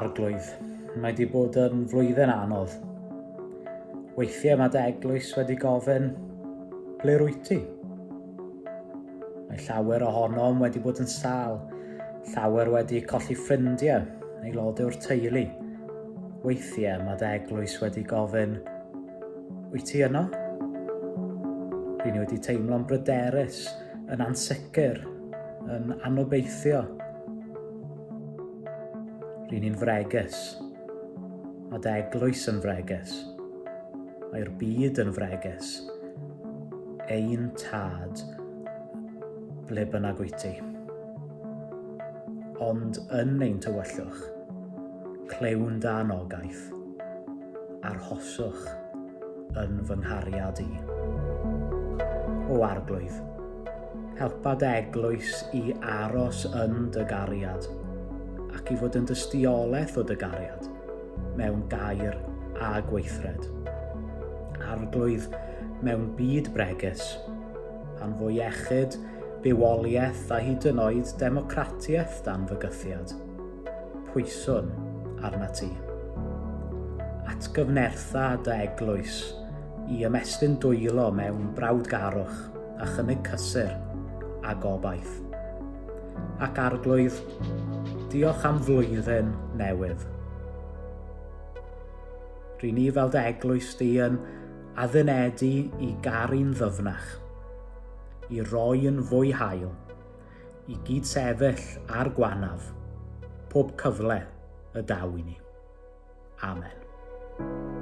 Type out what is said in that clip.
Arglwydd, mae di bod yn flwyddyn anodd. Weithiau mae dy eglwys wedi gofyn, ble rwyt ti? Mae llawer ohonom wedi bod yn sâl, llawer wedi colli ffrindiau, aelodau o'r teulu. Weithiau mae dy eglwys wedi gofyn, wyt ti yno? Ry'n ni wedi teimlo'n bryderus, yn ansicr, yn anobeithio. Ry'n ni'n fregus. Mae dy eglwys yn fregus. Mae'r byd yn fregus. Ein tad, ble bynnag wyt ti. Ond yn ein tywyllwch, clywn dy anogaeth. Arhoswch yn fy nghariad i. O Arglwydd, helpa dy eglwys i aros yn dy gariad ac i fod yn dystiolaeth o dy gariad mewn gair a gweithred. Arglwydd, mewn byd bregus, pan fo iechyd, bywoliaeth a hyd yn oed democratiaeth dan fygythiad, pwyswn arnat ti. Atgyfnertha dy eglwys i ymestyn dwylo mewn brawdgarwch a chynnig cysur a gobaith. Ac Arglwydd, diolch am flwyddyn newydd. Ry'n ni fel dy eglwys di yn addunedu i garu'n ddyfnach, i roi yn fwy hael, i gyd-sefyll â'r gwanaf, pob cyfle y daw i ni. Amen.